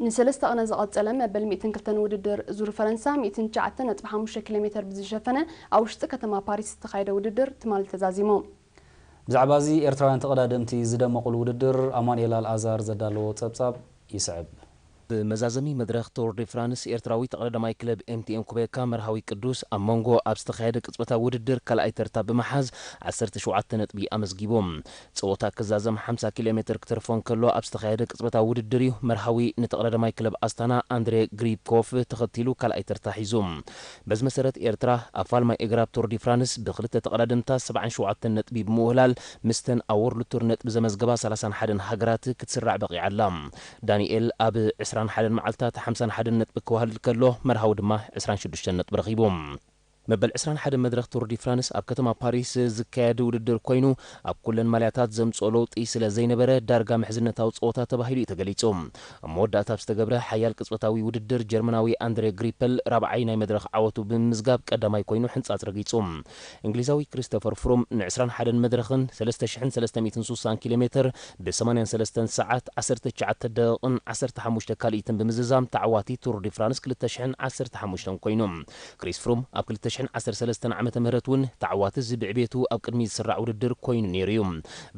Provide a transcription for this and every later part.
ንሰለስተ ቅነ ዝቐጸለ መበል ሚእትን ክልተን ውድድር ዙር ፈረንሳ ሚእትን ትሽዓተ ነጥቢ ሓሙሽተ ኪሎ ሜተር ብዝሸፈነ ኣብ ውሽጢ ከተማ ፓሪስ ዝተኻየደ ውድድር ትማሊ ተዛዚሙ። ብዛዕባ እዚ ኤርትራውያን ተቐዳደምቲ ዝደመቑሉ ውድድር ኣማኑኤል ኣልኣዛር ዘዳለዎ ጸብጻብ ይስዕብ። ብመዛዘሚ መድረኽ ቶር ደ ፍራንስ ኤርትራዊ ተቐዳዳማይ ክለብ ኤምቲኤን ኩቤካ መርሃዊ ቅዱስ ኣብ መንጎ ኣብ ዝተኻየደ ቅጽበታዊ ውድድር ካልኣይ ተርታ ብምሓዝ ዓሰርተ ሸውዓተ ነጥቢ ኣመዝጊቡ። ጸወታ ክዛዘም ሓምሳ ኪሎ ሜተር ክተርፎ እንከሎ ኣብ ዝተኻየደ ቅጽበታዊ ውድድር እዩ መርሃዊ ንተቐዳዳማይ ክለብ ኣስታና ኣንድሬ ግሪፕኮፍ ተኸቲሉ ካልኣይ ተርታ ሒዙ። በዚ መሰረት ኤርትራ ኣብ ፋልማይ እግራ ኣብ ቶር ዲ ፍራንስ ብክልተ ተቐዳደምታ ሰብዓን ሸውዓተን ነጥቢ ብምውህላል ምስተን ኣብ ወርልድ ቱር ነጥቢ ዘመዝገባ ሰላሳን ሓደን ሃገራት ክትስራዕ በቒዓ ኣላ። ዳንኤል ኣብ ዕስራን ሓደን መዓልታት ሓምሳን ሓደን ነጥቢ ክዋህልል ከሎ መርሃዊ ድማ ዕስራን ሽዱሽተን ነጥቢ ረኺቡ። መበል ዕስራን ሓደን መድረኽ ቱር ዲ ፍራንስ ኣብ ከተማ ፓሪስ ዝካየድ ውድድር ኮይኑ ኣብ ኩለን ማልያታት ዘምጽኦ ለውጢ ስለ ዘይነበረ ዳርጋ ምሕዝነታዊ ጸወታ ተባሂሉ እዩ ተገሊጹ። ኣብ መወዳእታ ኣብ ዝተገብረ ሓያል ቅጽበታዊ ውድድር ጀርመናዊ ኣንድሬ ግሪፐል ራብዓይ ናይ መድረኽ ዓወቱ ብምምዝጋብ ቀዳማይ ኮይኑ ሕንጻጽ ረጊጹ። እንግሊዛዊ ክሪስቶፈር ፍሩም ንዕስራን ሓደን መድረኽን ሰለስተ ሽሕን ሰለስተ ሚእትን ስሳን ኪሎ ሜተር ብሰማንያን ሰለስተን ሰዓት ዓሰርተ ትሽዓተ ደቂቕን ዓሰርተ ሓሙሽተ ካልኢትን ብምዝዛም ተዓዋቲ ቱር ዲ ፍራንስ ክልተ ሽሕን ዓሰርተ ሓሙሽተን ኮይኑ። ክሪስ ፍሩም ኣብ ክልተ ሽሕን ዓሰርተ ሰለስተን ዓመተ ምህረት እውን ተዓዋቲ እዚ ብዕቤቱ ኣብ ቅድሚ ዝስራዕ ውድድር ኮይኑ ነይሩ እዩ።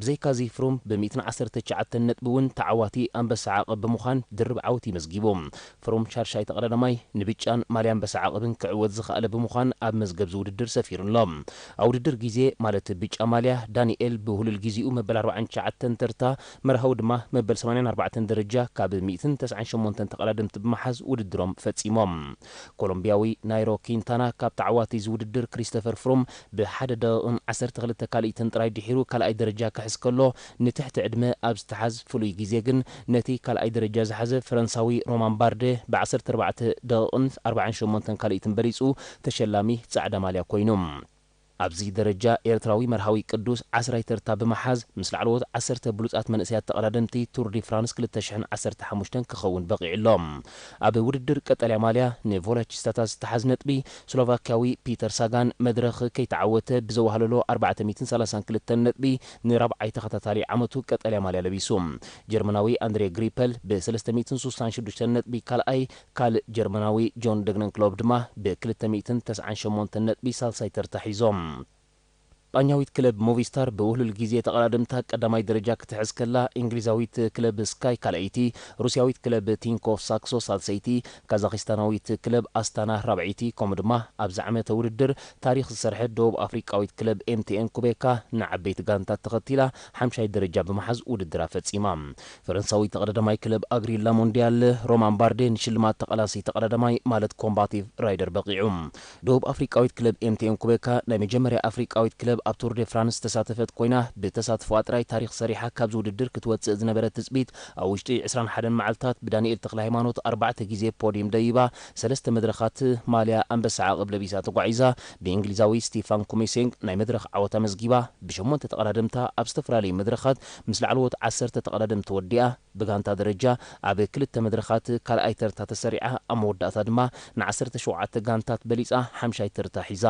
ብዘይካዚ ፍሩም ብሚእትን ዓሰርተ ትሽዓተን ነጥቢ እውን ተዓዋቲ ኣንበሳ ዓቐብ ብምዃን ድርብ ዓወት እዩ መዝጊቡ። ፍሩም ሻድሻይ ተቐዳዳማይ ንብጫን ማልያ ኣንበሳ ዓቐብን ክዕወት ዝኸኣለ ብምዃን ኣብ መዝገብ ዝውድድር ሰፊሩ ኣሎ። ኣብ ውድድር ግዜ ማለት ብጫ ማልያ ዳንኤል ብሁሉል ግዜኡ መበል ኣርባዓን ትሽዓተን ተርታ መርሃዊ ድማ መበል ሰማንያን ኣርባዕተን ደረጃ ካብ ሚእትን ተስዓን ሸሞንተን ተቐዳደምቲ ብምሓዝ ውድድሮም ፈጺሞም። ኮሎምቢያዊ ናይሮ ኪንታና ካብ ተዓዋቲ እዚ ውድድር ክሪስቶፈር ፍሩም ብሓደ ደቂቕን ዓሰርተ ክልተ ካልኢትን ጥራይ ድሒሩ ካልኣይ ደረጃ ክሕዝ ከሎ ንትሕቲ ዕድመ ኣብ ዝተሓዝ ፍሉይ ግዜ ግን ነቲ ካልኣይ ደረጃ ዝሓዘ ፈረንሳዊ ሮማን ባርደ ብ ዓሰርተ ኣርባዕተ ደቂቕን ኣርባዓን ሸሞንተን ካልኢትን በሊጹ ተሸላሚ ጻዕዳ ማልያ ኮይኑ። ኣብዚ ደረጃ ኤርትራዊ መርሃዊ ቅዱስ ዓስራይ ተርታ ብምሓዝ ምስ ላዕለዎት ዓሰርተ ብሉጻት መንእሰያት ተቐዳደምቲ ቱር ዲ ፍራንስ ክልተ ሽሕን ዓሰርተ ሓሙሽተን ክኸውን በቒዑ ኣሎ። ኣብ ውድድር ቀጠልያ ማልያ ንቮላቺስታታት ዝተሓዝ ነጥቢ ስሎቫክያዊ ፒተር ሳጋን መድረኽ ከይተዓወተ ብዘዋህለሎ ኣርባዕተ ሚእትን ሰላሳን ክልተን ነጥቢ ንራብዓይ ተኸታታሊ ዓመቱ ቀጠልያ ማልያ ለቢሱ። ጀርመናዊ ኣንድሬ ግሪፐል ብ ሰለስተ ሚእትን ስሳን ሽዱሽተን ነጥቢ ካልኣይ፣ ካልእ ጀርመናዊ ጆን ደግነንክሎብ ድማ ብ ክልተ ሚእትን ተስዓን ሸሞንተን ነጥቢ ሳልሳይ ተርታ ሒዞም። ስጳኛዊት ክለብ ሞቪስታር ብውህሉል ግዜ ተቐዳደምታ ቀዳማይ ደረጃ ክትሕዝ ከላ፣ እንግሊዛዊት ክለብ ስካይ ካልኣይቲ፣ ሩስያዊት ክለብ ቲንኮፍ ሳክሶ ሳልሰይቲ፣ ካዛኺስታናዊት ክለብ ኣስታና ራብዐይቲ፣ ከምኡ ድማ ኣብዚ ዓመተ ውድድር ታሪኽ ዝሰርሐት ደቡብ ኣፍሪቃዊት ክለብ ኤምቲኤን ኩቤካ ንዓበይቲ ጋንታት ተኸቲላ ሓምሻይ ደረጃ ብምሓዝ ውድድራ ፈጺማ። ፈረንሳዊ ተቐዳዳማይ ክለብ ኣግሪላ ሞንዲያል ሮማን ባርዴ ንሽልማት ተቓላሲ ተቐዳዳማይ ማለት ኮምባቲቭ ራይደር በቒዑ። ደቡብ ኣፍሪቃዊት ክለብ ኤምቲኤን ኩቤካ ናይ መጀመርያ ኣፍሪቃዊት ክለብ ኣብ ቱር ደ ፍራንስ ዝተሳተፈት ኮይና ብተሳትፎኣ ጥራይ ታሪኽ ሰሪሓ ካብዚ ውድድር ክትወጽእ ዝነበረት ትጽቢት ኣብ ውሽጢ ዕስራን ሓደን መዓልታት ብዳንኤል ተኽለ ሃይማኖት ኣርባዕተ ግዜ ፖዲየም ደይባ ሰለስተ መድረኻት ማልያ ኣንበሳ ዓቐብ ለቢሳ ተጓዒዛ ብእንግሊዛዊ ስቲፋን ኩሜሴንግ ናይ መድረኽ ዓወት ኣመዝጊባ ብሸሞንተ ተቐዳደምታ ኣብ ዝተፈላለዩ መድረኻት ምስ ላዕለዎት ዓሰርተ ተቐዳደምቲ ወዲኣ ብጋንታ ደረጃ ኣብ ክልተ መድረኻት ካልኣይ ተርታ ተሰሪዓ ኣብ መወዳእታ ድማ ንዓሰርተ ሸውዓተ ጋንታት በሊጻ ሓምሻይ ተርታ ሒዛ።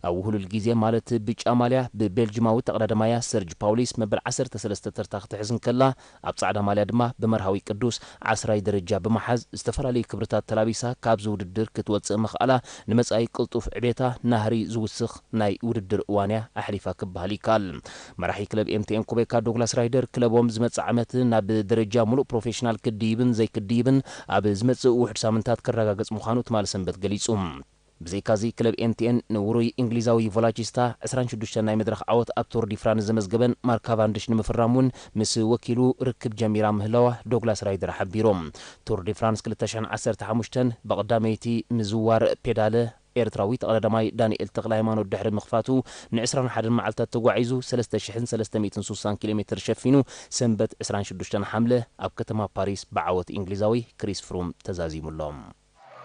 ኣብ ውህሉል ግዜ ማለት ብጫ ማልያ ብቤልጅማዊ ተቐዳዳማያ ሰርጅ ፓውሊስ መበል ዓሰርተ ሰለስተ ተርታ ክትሕዝ እንከላ ኣብ ጻዕዳ ማልያ ድማ ብመርሃዊ ቅዱስ ዓስራይ ደረጃ ብምሓዝ ዝተፈላለዩ ክብርታት ተላቢሳ ካብዚ ውድድር ክትወጽእ ምኽኣላ ንመጻኢ ቅልጡፍ ዕቤታ ናህሪ ዝውስኽ ናይ ውድድር እዋንያ ኣሕሊፋ ክበሃል ይከኣል። መራሒ ክለብ ኤምቲኤን ኩቤካ ዶግላስ ራይደር ክለቦም ዝመጽእ ዓመት ናብ ደረጃ ሙሉእ ፕሮፌሽናል ክድይብን ዘይክድይብን ኣብ ዝመጽእ ውሑድ ሳምንታት ክረጋገጽ ምዃኑ ትማሊ ሰንበት ገሊጹ። ብዘይካዚ ክለብ ኤምቲኤን ንውሩይ እንግሊዛዊ ቮላቺስታ ዕስራን ሽዱሽተን ናይ መድረኽ ዓወት ኣብ ቱር ዲ ፍራንስ ዘመዝገበን ማርክ ካቫንድሽ ንምፍራም እውን ምስ ወኪሉ ርክብ ጀሚራ ምህላዋ ዶግላስ ራይደር ሓቢሩ። ቱር ዲ ፍራንስ ክልተ ሽሕን ዓሰርተ ሓሙሽተን ብቐዳመይቲ ምዝዋር ፔዳለ ኤርትራዊ ተቐዳዳማይ ዳንኤል ተኽለ ሃይማኖት ድሕሪ ምኽፋቱ ንዕስራን ሓደን መዓልታት ተጓዒዙ ሰለስተ ሽሕን ሰለስተ ሚእትን ስሳን ኪሎ ሜተር ሸፊኑ ሰንበት ዕስራን ሽዱሽተን ሓምለ ኣብ ከተማ ፓሪስ ብዓወት እንግሊዛዊ ክሪስ ፍሩም ተዛዚሙ ኣሎ።